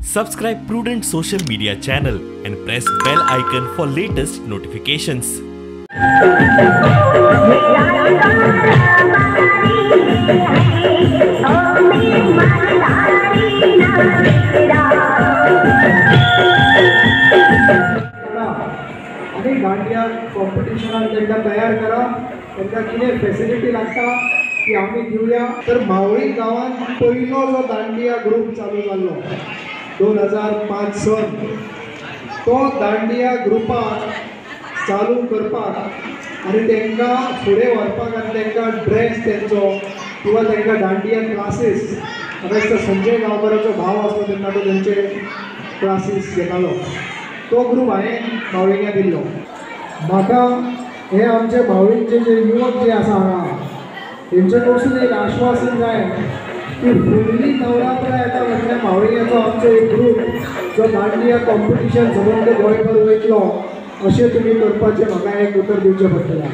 Subscribe Prudent Social Media channel and press bell icon for latest notifications. आणि दांडिया कॉम्पिटिशनाक तांकां तयार करा, तांकां कितें फेसिलिटी लागता ती आमी दिवया। तर मावळी गांवांत पयलो जो दांडिया ग्रूप चालू जाल्लो 2005 सन, तो दांडिया ग्रुपाक चालू करपाक आनी तांकां फुडें व्हरपाक आनी तांकां ड्रेस तेंचो किंवा तांकां दांडिया क्लासीस, म्हाका दिसता संजय गांवकाराचो भाव आसलो तेन्ना तो तेंचे क्लासीस घेतालो, तो ग्रूप हांवें मावळिंग्या दिल्लो। म्हाका हे आमचे मावळींचे जे युवक जे आसा हांगा तेंचे कडसून एक आश्वासन जाय की फुडली नवरात्रा येता म्हटल्यार मावळिंग्याचो आमचो एक ग्रूप जो दांडिया कॉम्पिटिशन समग्र गोंयभर वयतलो अशें तुमी करपाचें म्हाका एक उतर दिवचें पडटलें।